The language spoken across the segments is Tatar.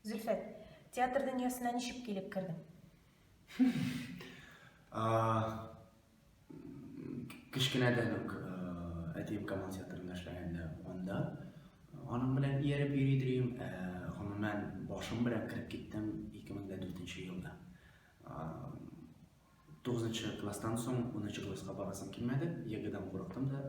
Зөлфәт, театр дөньясына ничек килеп кердең? Кечкенәдән үк әтием Камал театрында эшләгәндә анда аның белән ияреп йөри идем. Гомумән, башым белән кереп киттем 2004 елда. Тугызынчы класстан соң унынчы класска барасым килмәде. ЕГЭдан курыктым да,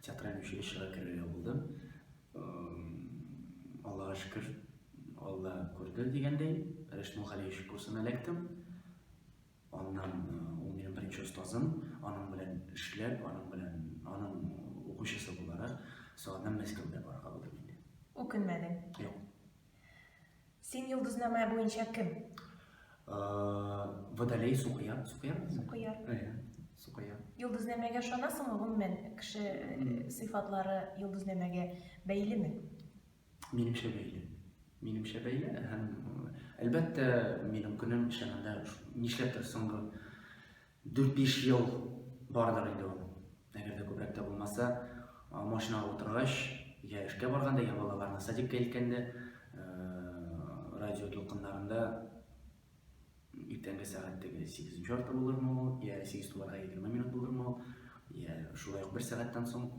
театраль училищега керергә булдым. Аллага шөкер, Алла күрде дигәндәй, Рәшит Мулгалиевич курсына эләктем. Аннан ул минем беренче остазым, аның белән эшләп, аның белән аның укучысы буларак, соңыннан Мәскәүгә барырга булдым инде. Үкенмәдең? Юк. Син йолдызнамә буенча кем? Водолей, Сукояр. Сукояр? Сукояр. Әйе, Сукояр. Йолдызнамәгә ышанасыңмы? Гомумән, кеше сыйфатлары йолдызнамәгә бәйлеме? Минемчә бәйле. Минемчә бәйле һәм әлбәттә, минем көнем чынында нишләптер соңгы 4-5 ел бардыр инде ул. Әгәр дә күбрәк тә булмаса, машинага утыргач, я эшкә барганда, я балаларны садикка илткәндә, радио дулкыннарында иртәнге сәгать теге сигезенче ярты булырмы ул, я сигез туларга егерме минут булырмы ул, я шулай ук бер сәгатьтән соң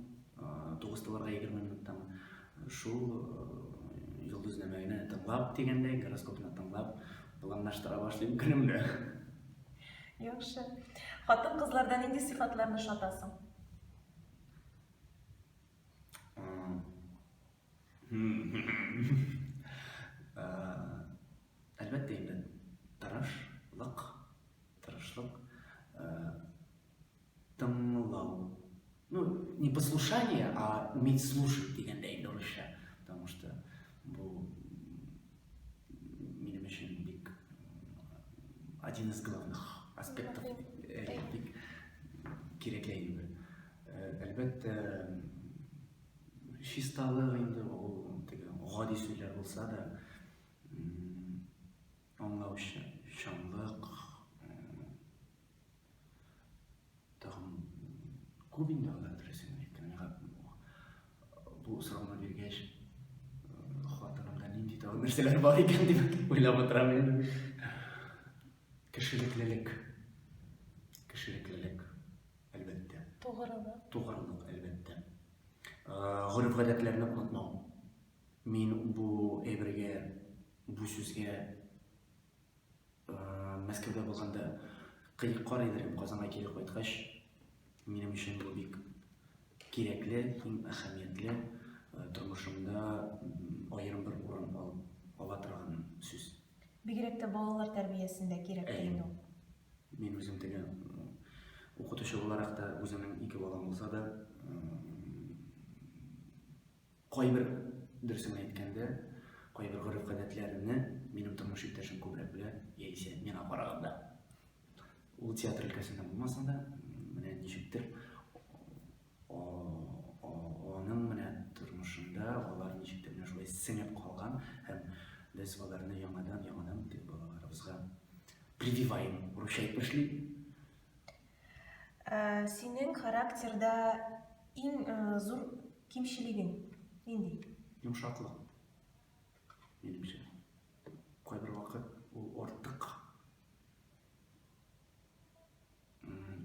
тугыз туларга егерме минуттамы, шул йолдызнамәне тыңлап дигәндәй, гороскопны тыңлап, планлаштыра башлыйм көнемне. Яхшы. Хатын-кызларда нинди сыйфатларны ошатасың? Әлбәттә инде, тырышлык, тырышлык, тыңлау. Ну, не послушание, а уметь слушать дигәндә инде русча. Потому что бу минем өчен бик один из главных аспектов, бик кирәкле әйбер. Әлбәттә, чисталык инде ул теге гади сүзләр булса да, аңлаучанлык, Тагын күп инде алар, дөресен әйткәндә, миңа бу сорауны биргәч, хатынымда нинди тагын нәрсәләр бар икән дип уйлап утырам инде. Кешелеклелек. Кешелеклелек, әлбәттә. Тугрылык. Тугрылык, әлбәттә. Гореф-гадәтләрне онытмау. Мин бу әйбергә, бу сүзгә Мәскәүдә булганда кыек карый идем, Казанга кире кайткач, минем өчен бу бик кирәкле, иң әһәмиятле, тормышымда аерым бер урын алып ала торган сүз. Бигрәк тә балалар тәрбиясендә кирәк инде ул. Мин үзем теге укытучы буларак та үземнең ике балам булса да, Кайбер, дөресен әйткәндә, кайбер гореф-гадәтләремне минем тормыш иптәшем күбрәк белә, яисә миңа караганда. Ул театр өлкәсендә булмаса да, менә ничектер аның менә тормышында алар ничектер менә шулай сеңеп калган һәм без аларны яңадан-яңадан теге балаларыбызга прививаем, русча әйтмешли. Синең характерда иң зур кимчелегең нинди? Йомшаклык. Минемчә. Кайбер вакыт ул артык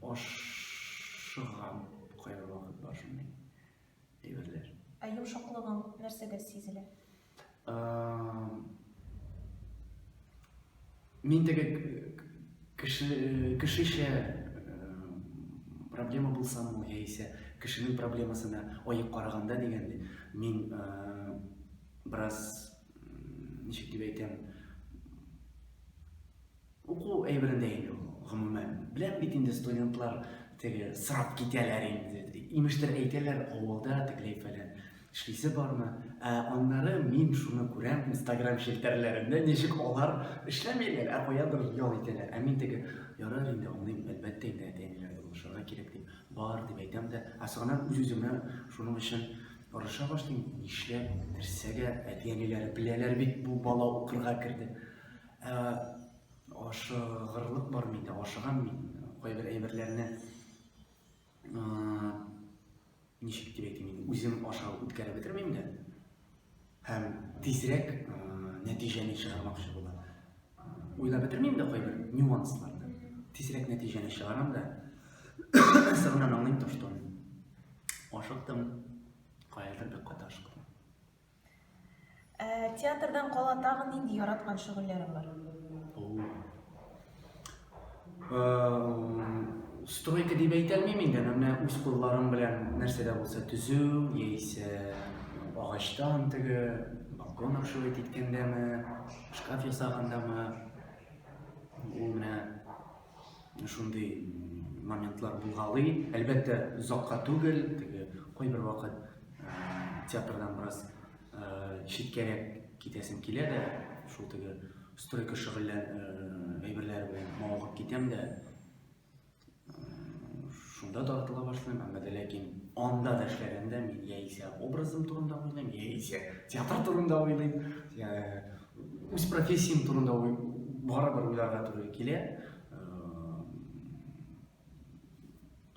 ашыгам. Кайбер вакыт бар шундый әйберләр. Ә йомшаклыгың нәрсәдә сизелә? Мин теге кеше, кешечә проблема булсамы, яисә кешенең проблемасына аек караганда дигәндәй, мин бераз, ничек дип әйтәм, Уку әйберендә инде ул, гомумән. Беләм бит инде студентлар теге сорап китәләр инде. Имештер әйтәләр авылда тегеләй фәлән. Эшлисе бармы? Ә аннары мин шуны күрәм Инстаграм челтәрләрендә, ничек алар эшләмиләр, ә каядыр ял итәләр. Ә мин теге, ярар инде, аңлыйм, әлбәттә инде әти-әниләргә булышырга кирәк дип, бар дип әйтәм дә, ә соңыннан үз-үземә шуның өчен орыша башлыйм, нишләп, нәрсәгә, әти-әниләре беләләр бит, бу бала укырга керде. Ә ашыгырлык бар миндә, ашыгам мин. Кайбер әйберләрне ничек дип әйтим инде, үзем аша үткәреп бетермим дә. Һәм тизрәк нәтиҗә нәтиҗәне чыгармакчы була. Уйлап бетермим дә кайбер нюансларны. Тизрәк нәтиҗәне чыгарам да, соңыннан аңлыйм то, что ашыктым, каядыр бик каты ашыктым. Ә, театрдан кала тагын нинди яраткан шөгыльләрең бар? Стройка дип әйтә алмыйм инде, менә үз кулларым белән нәрсә дә булса төзү, яисә агачтан теге балкон обшивать иткәндәме, шкаф ясагандамы, ул менә шундый моментлар булгалый. Әлбәттә, озакка түгел, теге кайбер вакыт театрдан бераз читкәрәк китәсем килә дә, шул теге стройка шөгыльлән әйберләре белән мавыгып китәм дә, шунда тартыла башлыйм, әмма дә ләкин анда да эшләгәндә мин яисә образым турында уйлыйм, яисә театр турында уйлыйм, үз профессиям турында барыбер уйларга туры килә.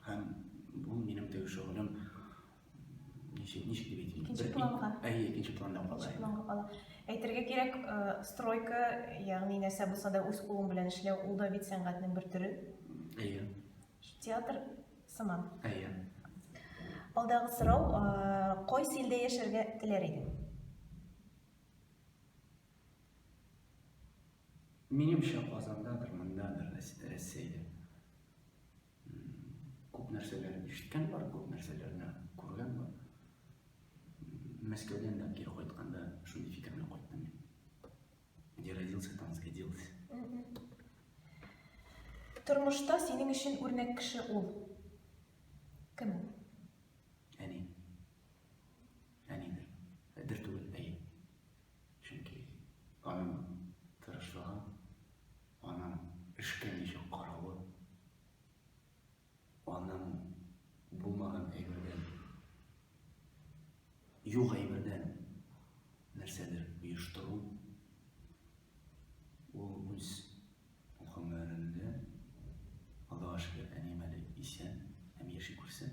Һәм бу минем теге шөгылем ничек ничек дип әйтим? Икенче планга. Әйе, икенче планда кала. Икенче планга кала. Әйтергә кирәк, стройка, ягъни нәрсә булса да үз кулың белән эшләү, ул да бит сәнгатьнең бер төре. Әйе. Театр сыман. Әйе. Алдагы сорау, кайсы илдә яшәргә теләр идең? Минемчә, Казандадыр, мондадыр, Рәсәйдә. Күп нәрсәләр ишеткән бар, күп нәрсәләрне күргән бар. Мәскәүдән дә кире кайтканда шундый фикер белән кайттым мин. Где родился, там сгодился. Тормышта синең өчен үрнәк кеше ул. Кем ул? Әни. Әнидер. Дер түгел, әйе. Чөнки аның тырышлыгы, аның эшкә ничек каравы, аның булмаган әйбердән, юк әйбердән нәрсәдер оештыру, ул үз гомерендә, Аллага шөкер, әнием әле исән һәм яши күрсен.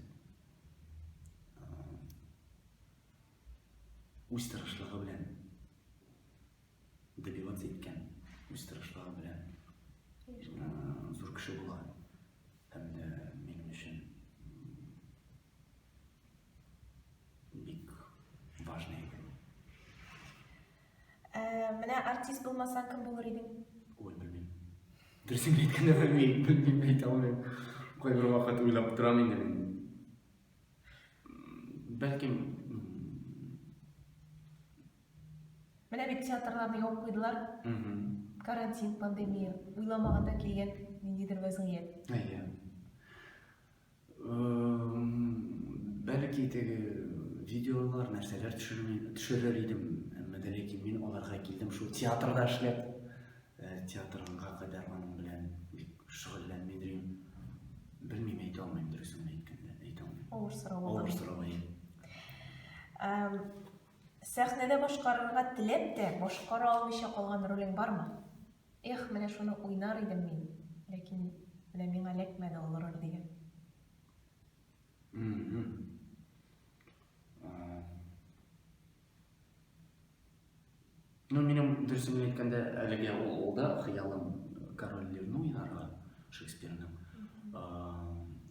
Үз тырышлыгы белән добиваться иткән, үз тырышлыгы белән зур кеше булган. Һәм дә минем өчен бик важный әйбер. Ә, менә артист булмасаң кем булыр идең? Ой, белмим. Дөресен генә әйткәндә белмим, белмим, әйтә алмыйм. Кайбер вакыт уйлап торам инде мин. Бәлкем Менә бит театрларны ябып куйдылар. Карантин, пандемия, уйламаганда килгән ниндидер вәзгыять. Әйе. Бәлки теге видеолар, нәрсәләр төшерер идем, әмма дә ләкин мин аларга килдем шул театрда эшләп. Театрга кадәр аның белән бик шөгыльләнми йөрим. Белмим, әйтә алмыйм, дөресен генә әйткәндә, әйтә алмыйм. Авыр сорау булды. Авыр сорау, әйе. Сәхнәдә башкарырга теләп тә, башкара алмыйча калган ролең бармы? Эх, менә шуны уйнар идем мин, ләкин менә миңа эләкмәде ул роль дигән. Ну, минем дөресен генә әйткәндә, әлегә ул ул да хыялым Король Лирны уйнарга, Шекспирның.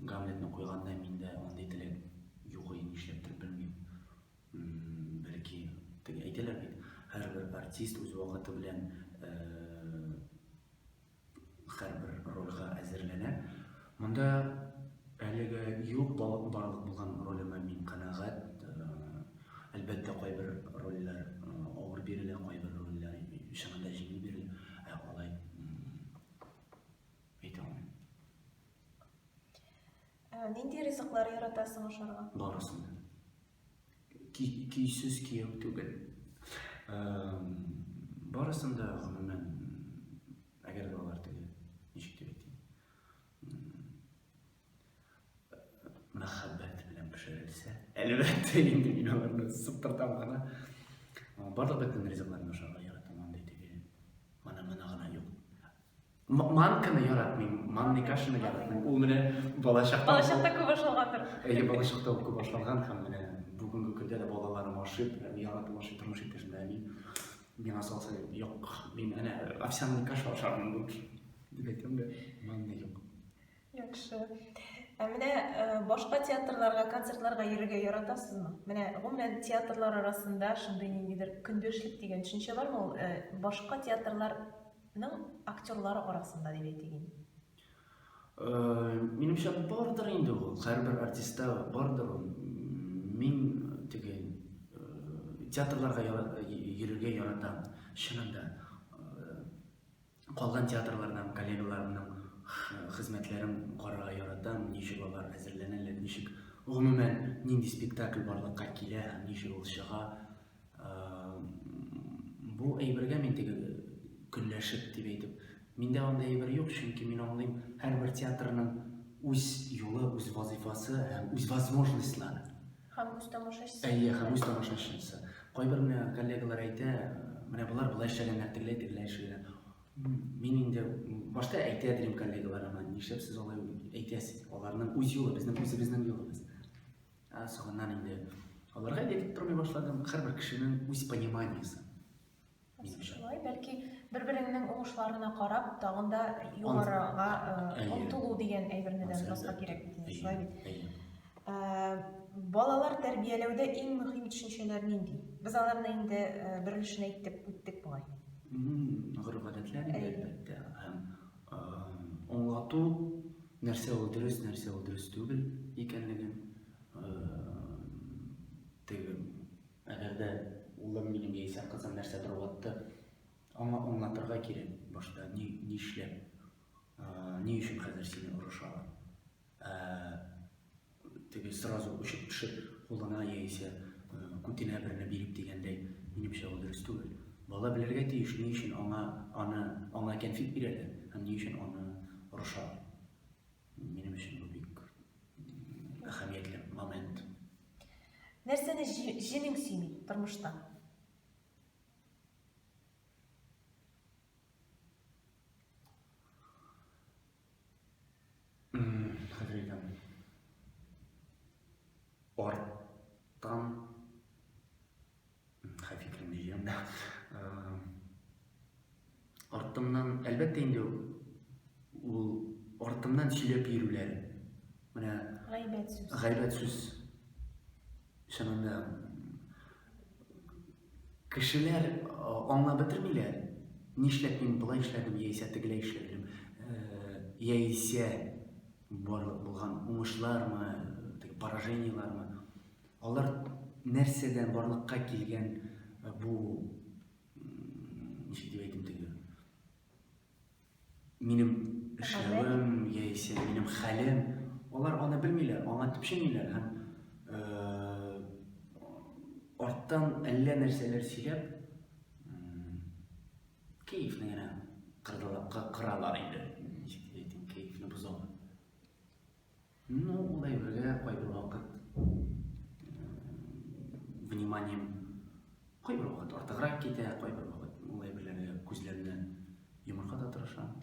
Гамлетны куйганда миндә андый теләк юк иде, нишләптер белмим. Бәлки, теге әйтәләр бит, һәрбер артист үз вакыты белән һәрбер рольгә әзерләнә. Монда әлегә юк барлык булган ролемә мин канәгать. Әлбәттә, кайбер рольләр авыр бирелә, кайбер рольләр чынында җиңел бирелә. Ә алай әйтә алмыйм. Нинди ризыклар яратасың ашарга? Барысын да. Көйсез кияү түгел. Барысын да, гомумән, әгәр дә алар теге, ничек дип әйтим, мәхәббәт белән пешерелсә, әлбәттә инде мин аларны сыптыртам гына. Барлык бөтен ризыкларны ашарга яратам, андый теге, моны-моны гына юк. Манканы яратмыйм, манный кашаны яратмыйм. Ул менә балачакта Балачакта күп ашалгандыр. Әйе, балачакта ул күп ашалган һәм менә бүгенге көндә дә балаларым ашый, яратып ашый, тормыш иптәшем белән мин. Миңа салса, юк, мин әнә овсяный каша ашармын лучше, дип әйтәм дә, манна юк. Яхшы. Ә менә э, башка театрларга, концертларга йөрергә яратасызмы? Менә гомумән театрлар арасында шундый ниндидер көндәшлек дигән төшенчә бармы ул? Э, башка театрларның актерлары арасында дип әйтик инде. Э, минемчә бардыр инде ул. Һәрбер артистта бардыр ул. Мин теге театрларга йөрергә яратам. Чынында Калган театрлардан коллегаларымның хезмәтләрен карарга яратам, ничек алар әзерләнәләр, ничек, гомумән, нинди спектакль барлыкка килә һәм ничек ул чыга. Бу әйбергә мин теге көнләшеп дип әйтеп, миндә андый әйбер юк, чөнки мин аңлыйм, һәрбер театрның үз юлы, үз вазыйфасы һәм үз возможностьлары. Һәм үз тамашачысы. Әйе, һәм үз тамашачысы. Кайбер менә коллегалар әйтә, менә болар болай эшләгәннәр, тегеләй тегеләй эшләгәннәр. Мин инде башта әйтә идем коллегаларыма, нишләп сез алай әйтәсез? Аларның үз юлы, безнең үзебезнең юлыбыз. Ә соңыннан инде аларга әйтеп тормый башладым. Һәрбер кешенең үз пониманиесе. Шулай, бәлки бер-береңнең уңышларына карап, тагын да югарыга э, омтылу дигән әйберне дә онытмаска кирәк бит инде, шулай бит? Э, балалар тәрбияләүдә иң мөһим төшенчәләр нинди? Без аларны инде э, бер өлешен әйтеп үттек бугай. Гореф-гадәтләр инде, әлбәттә, һәм аңлату, нәрсә ул дөрес, нәрсә ул дөрес түгел икәнлеген, теге Әгәр дә улым минем яисә кызым нәрсәдер ватты, аңа аңлатырга кирәк башта, ни, нишләп, ни өчен хәзер сине орышалар. Ә, теге сразу очып төшеп кулына яисә күтенә берне биреп дигәндәй, минемчә ул дөрес түгел. Бала белергә тиеш, ни өчен аңа аны аңа кәнфит бирәләр һәм ни өчен аны орышалар. Минем өчен бу бик әһәмиятле момент. Нәрсәне җенең сөйми тормышта? Хәзер әйтәм. Арттан хәй фикеремне җыям да. Артымнан, әлбәттә инде ул артымнан сөйләп йөрүләре. Менә гайбәт сүз. Гайбәт сүз. Чынында кешеләр аңлап бетермиләр. Нишләп мин болай эшләдем, яисә тегеләй эшләдем. Яисә барлык булган уңышлармы, теге поражениелармы. Алар нәрсәдән барлыкка килгән бу ничек дип әйтим теге минем эшләвем яисә минем хәлем алар аны белмиләр аңа төпченмиләр һәм э, арттан әллә нәрсәләр сөйләп кәефне генә кырдылар кыралар инде ничек дип әйтим кәефне бозалар Ну, ул әйбергә кайбер вакыт вниманием кайбер вакыт артыграк китә, кайбер вакыт ул әйберләргә күзләрне йомырга да тырышам.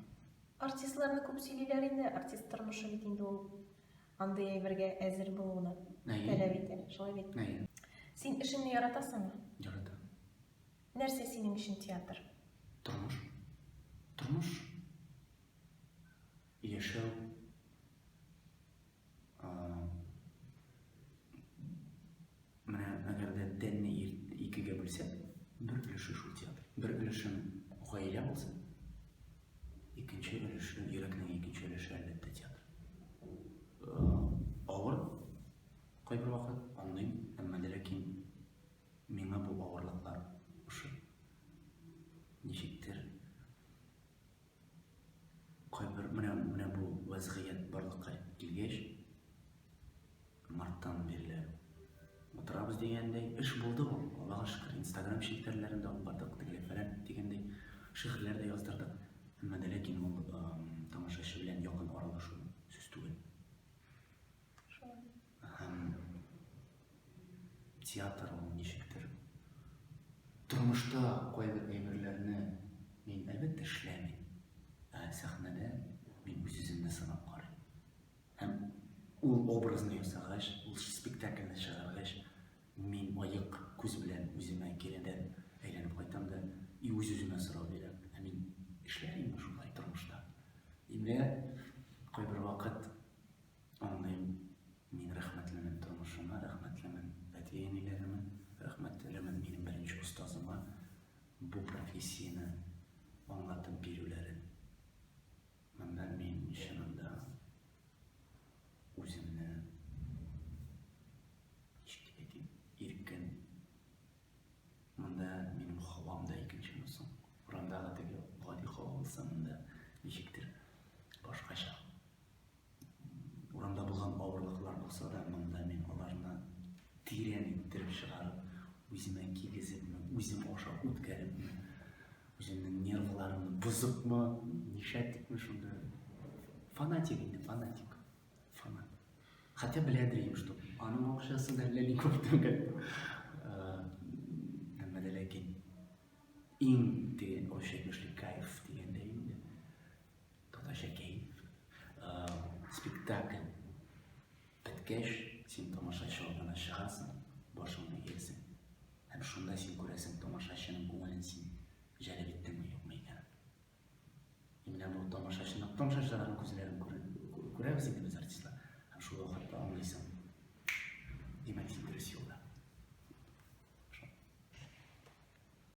Артистларны күп сөйлиләр инде, артист тормышы бит инде ул андый әйбергә әзер булуны таләп итә, шулай бит? Әйе. Син эшеңне яратасыңмы? Яратам. Нәрсә синең өчен театр? Тормыш. Тормыш. Яшәү менә әгәр дә тәнне икегә бүлсәк, бер өлеше шул театр. Бер өлешем гаилә булса, икенче өлеше, йөрәкнең икенче өлеше, әлбәттә, театр. Авыр кайбер вакыт, аңлыйм, әмма дә ләкин миңа бу авырлыклар ошый. Ничектер Кайбер менә менә бу вәзгыять барлыкка килгәч, марттан бирле утырабыз дигәндәй, эш булды ул, Аллага шөкер, Инстаграм челтәрләрендә алып бардык, тегеләй фәлән дигәндәй, шигырьләр дә яздырдык. Әмма дә ләкин ул тамашачы белән якын аралашу сүз түгел. Шулай. Һәм театр ул ничектер тормышта кайбер әйберләрне мин әлбәттә эшләмим. Ә сәхнәдә мин үз-үземне сынап карыйм. Һәм ул образны ясагач, ул спектакльне чыгаргач, мин аек күз белән үземә киредән әйләнеп кайтам да, И үз-үземә сорау бирәм, ә мин эшләр идемме шулай тормышта? И менә кайбер вакыт аңлыйм, мин рәхмәтлемен тормышыма, рәхмәтлемен әти-әниләремә, рәхмәтлемен минем беренче остазыма бу профессияне аңлатып бирүләрен. Монда мин чынында үземне ничек дип әйтим, иркен. Монда минем һавам да икенчеме соң? Урамдагы теге гади һава булса, монда ничектер башкача. Урамда булган авырлыклар булса да, монда мин аларны тирән иттереп чыгарып, үземә кигезепме, үзем аша үткәрепме, үземнең нервларымны бозыпмы, нишләтепме шунда. Фанатик инде, фанатик. Фанат. Хотя беләдер идем, что аның акчасы да әллә ни күп түгел. Әмма дә ләкин иң теге русча әйтмешли кайф дигәндә инде. Татарча кәеф. Спектакль беткәч, син тамашачы алдына чыгасың, башыңны иярсең. Һәм шунда син күрәсең тамашачының күңелен син җәлеп иттеңме, юкмы икәнен. Менә бу тамашачының, тамашачыларның күзләрен күрәбез инде без.